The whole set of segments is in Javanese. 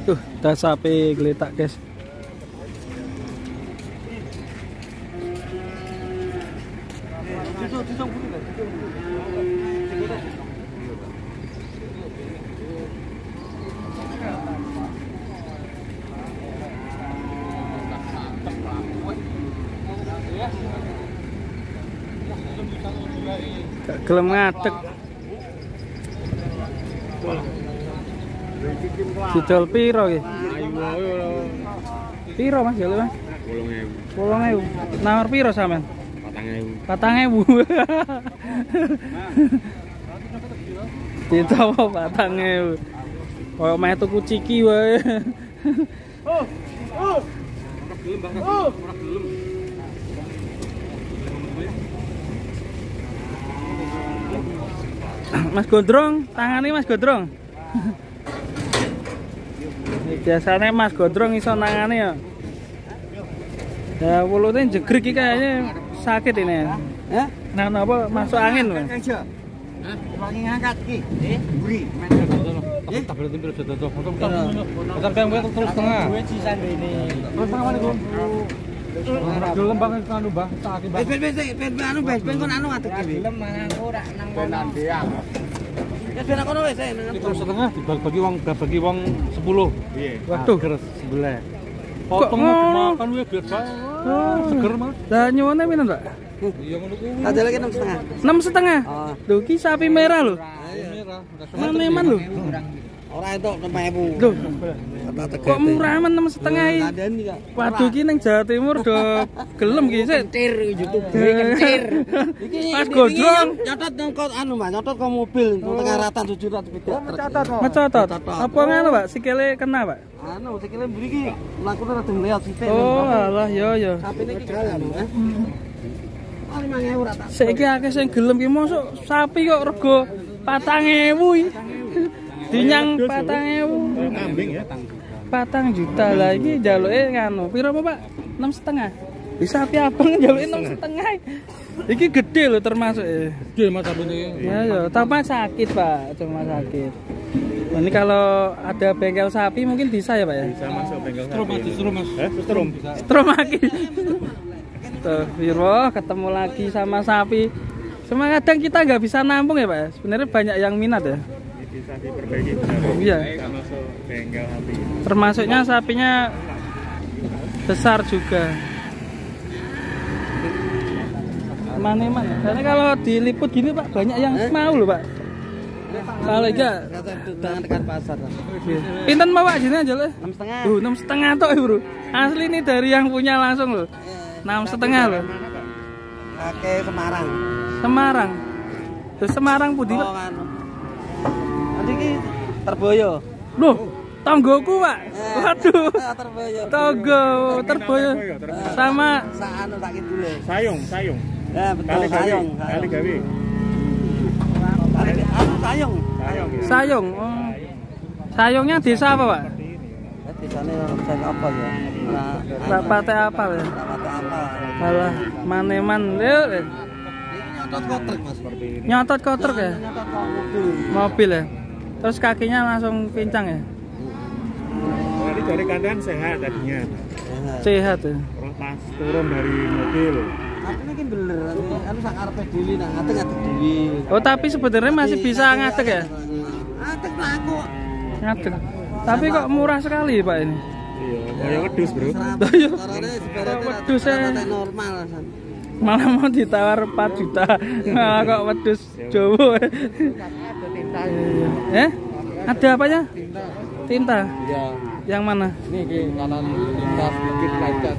Tuh, ada sapi geletak, guys. Gak gelem ngadeg. Didol piro iki? Piro Mas jale Mas? 8.000. 8.000. Nawar piro sampean? 4.000. 4.000. Ditawa 4.000. Koyo meh tuku ciki wae. Oh. Oh. Ora gelem. Mas Gondrong, tangani Mas Gondrong. Biasanya Mas Gondrong iso nangani ya. Ya wulune jegrig iki kayaknya sakit ini. Hah? Nah, apa masuk angin, Mas? Hah? Wangi ngangkat iki. Mburi. Bagi wong bagi wong 10. Waduh, sebelah. Potong makan wae biar seger Mas. Lah nyuwune pinten, Pak? Iya ngono kuwi. Ada lagi 6,5. 6,5. Lho iki sapi merah lho. Merah. Eman lho. Ora entuk 6.000. Lho. Kok murah men 6,5 iki? Waduh iki ning Jawa Timur do gelem iki sik. Kentir YouTube kentir. Iki Mas Gondrong nyotot nang kok anu Mas, nyotot kok mobil tengah ratan 700 Mecotot. Apa ngono Pak? Sikile kena, Pak? Anu sikile mburi iki mlakune rada ngeliat sithik. Oh, alah yo yo. Sapine iki anu. 5.000 ora tak. Saiki akeh sing gelem ki mosok sapi kok rego 4.000 iki. Dinyang 4.000. Kambing ya. 4 juta lah iki njaluke nganu. Piro apa, Pak? 6,5. Bisa sapi abang njaluke 6,5. Iki gede lho termasuk. Gede Mas sapine iki. Ya ya, tambah sakit, Pak. Cuma sakit. Nah, ini kalau ada bengkel sapi mungkin bisa ya, Pak ya? Bisa masuk bengkel sapi. Strom, Mas. Strom. Strom lagi. Tuh, Wiro ketemu lagi sama sapi. Cuma kadang kita nggak bisa nampung ya, Pak ya. Sebenarnya banyak yang minat ya. Bisa diperbaiki. Iya. Masuk bengkel sapi. Termasuknya sapinya besar juga. Mana-mana. Karena kalau diliput gini, Pak, banyak yang mau loh, Pak. Kalau enggak dekat pasar. Pinten Pak sini aja loh. 6,5. Tuh, 6,5 tok, Bro. Asli ini dari yang punya langsung loh. 6,5 loh. Oke, Semarang. Semarang. Terus Semarang pundi, Pak? Oh, anu. Nanti iki Terboyo. Loh, tonggoku, Pak. Waduh. Terboyo. Tonggo Terboyo. Sama sak anu sak kidule. Sayung, Sayung. Ya, betul, Sayung. Kali gawe. Anu Sayung. Sayung. Oh. Sayungnya desa apa, Pak? Desane ora apa ya. Rapate apa ya? Rapate apa. Alah, maneman. Yuk. Nyotot kotrek, Mas. Nyotot kotrek ya? Nyotot mobil. Mobil ya. Terus kakinya langsung pincang ya? Jadi dari keadaan sehat tadinya. Sehat ya. Pas turun dari mobil. Tapi ini bener, anu sak karepe dhewe nang ngadeg-ngadeg dhewe. Oh, tapi sebenarnya masih bisa ngadeg ya? Ngadeg mlaku. Ngadeg. Tapi kok murah sekali, Pak ini. Iya, kayak wedhus, Bro. Iya. Wedhus normal. Malah mau ditawar 4 juta. Malah kok wedhus Jawa. Eh? Ada apanya? Tinta. Iya. Yang mana? Ini ke kanan lintas sedikit lancar.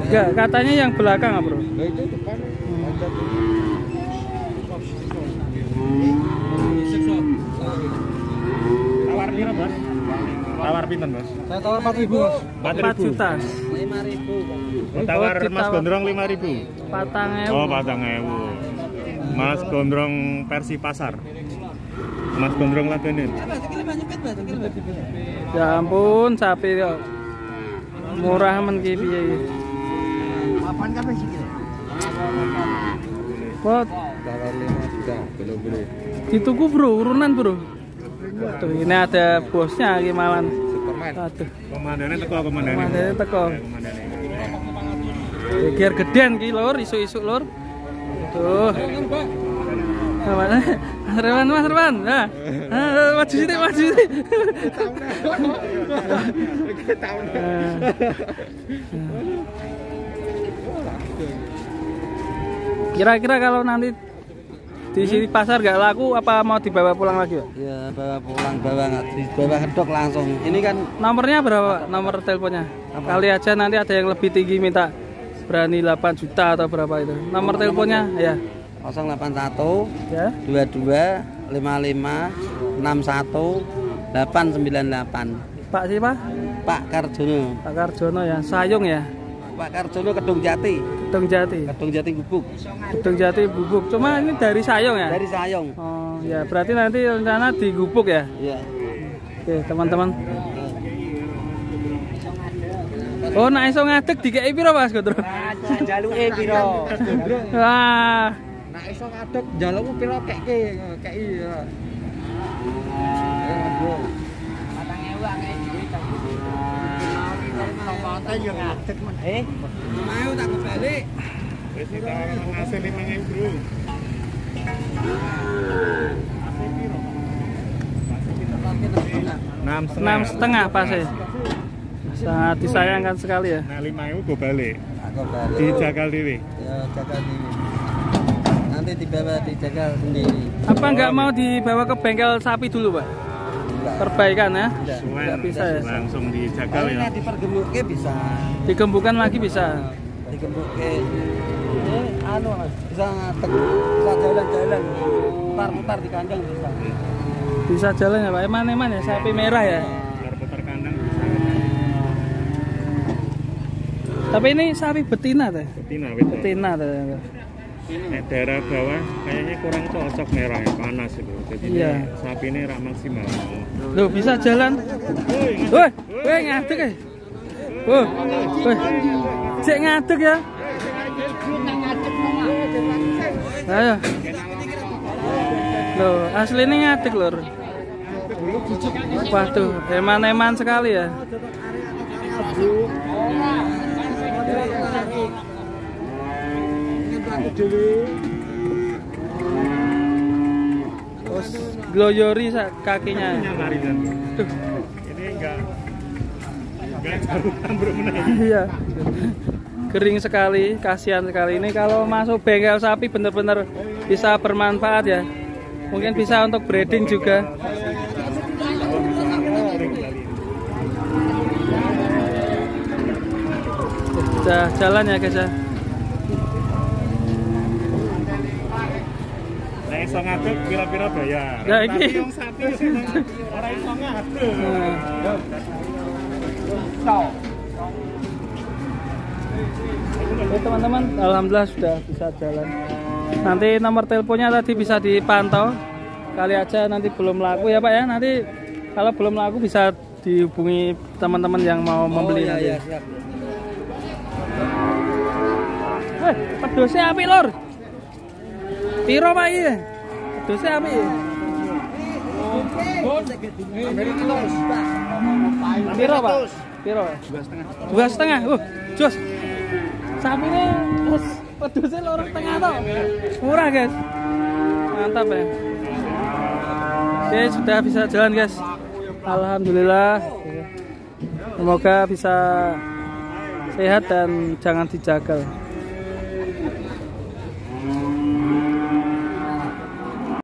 Enggak, katanya yang belakang, Bro. Lah itu depan lancar. Tawar piro, Bos? Tawar pinten, Bos? Saya tawar 4.000, Bos. 4 juta. 5.000. Oh, tawar Mas Gondrong 5.000. 4.000. Oh, 4.000. Mas Gondrong versi pasar. Mas Gondrong Ladenin. Ya ampun, sapi kok murah men ki piye iki. Papan kabeh iki. Pot tawar 5 juta, belum beli. Dituku, Bro, urunan, Bro. Tuh, ini ada bosnya gimana? Aduh. Komandannya teko, komandannya. Komandannya teko. Geger geden ki lur, isuk-isuk lur. Tuh. Mas Rewan, Mas Rewan. Nah, maju sini, maju sini. Kira-kira kalau nanti di sini pasar nggak laku, apa mau dibawa pulang lagi, Pak? Ya, bawa pulang, bawa nggak dibawa kedok langsung. Ini kan nomornya berapa, Pak? Nomor teleponnya? Kali aja nanti ada yang lebih tinggi minta berani 8 juta atau berapa itu. Nomor teleponnya ya. 081 ya 22 55 61 898. Pak siapa? Pak Karjono. Pak Karjono ya, Sayung ya. Pak Karjono Kedung Jati. Kedung Jati. Kedung Jati Gubuk. Kedung Jati Gubuk. Cuma ini dari Sayung ya? Dari Sayung. Oh ya, berarti nanti rencana di Gubuk ya? Iya. Oke, teman-teman. Oh, nek iso ngadeg dikeki piro, Mas Gondrong? Jaluke piro? Wah. Nek iso ngadeg jalukmu piro keke, keki. Ayo, 4.000 akeh duit. Yo ngadeg men. Mau tak balik. Wis ditawar ngasih 5.000, Bro. Asih piro? 6,5 pas ya. Sangat disayangkan sekali ya. Nah, 5.000 go balik. Aku balik. Dijagal dhewe. Ya, jagal dhewe. Nanti dibawa dijagal sendiri. Apa enggak mau dibawa ke bengkel sapi dulu, Pak? Enggak. Perbaikan ya? Enggak bisa ya. Langsung dijagal ya. Nah, dipergemukke bisa. Digembukan lagi bisa. Digembukke. Ini anu Mas, bisa ngadeg, bisa jalan-jalan. Putar-putar di kandang bisa. Bisa jalan ya, Pak. Eman-eman ya, sapi merah ya. Putar-putar kandang bisa. Tapi ini sapi betina teh. Betina, betul. Betina teh. Daerah bawah kayaknya kurang cocok merah ya, panas itu. Jadi iya. Sapi ini rak maksimal. Loh, bisa jalan. Woi, woi ngadeg ya. Woi, woi. Cek ngadeg ya. Ayo. Loh, aslinya ngadeg lur. Waduh, eman-eman sekali ya. Terus gloyori kakinya. Tuh. Ini enggak jarukan bro. Iya. Kering sekali, kasihan sekali. Ini kalau masuk bengkel sapi benar-benar bisa bermanfaat ya. Mungkin bisa untuk breeding juga. Sudah jalan ya guys ya. Nek iso ngadeg pira-pira bayar. Ya iki. Tapi wong sapi ora iso ngadeg. Oke teman-teman, alhamdulillah sudah bisa jalan. Nanti nomor teleponnya tadi bisa dipantau. Kali aja nanti belum laku ya Pak ya. Nanti kalau belum laku bisa dihubungi teman-teman yang mau membeli. Oh, iya, nanti. Iya, siap. Pedosnya apik lur. Piro Pak iki? Pedosnya apik. Piro Pak? Piro? 2,5. 2,5. Jos. Sapine wis pedosnya 2,5 toh. Murah, guys. Mantap ya. Oke, sudah bisa jalan, guys. Alhamdulillah. Semoga bisa sehat dan jangan dijagal.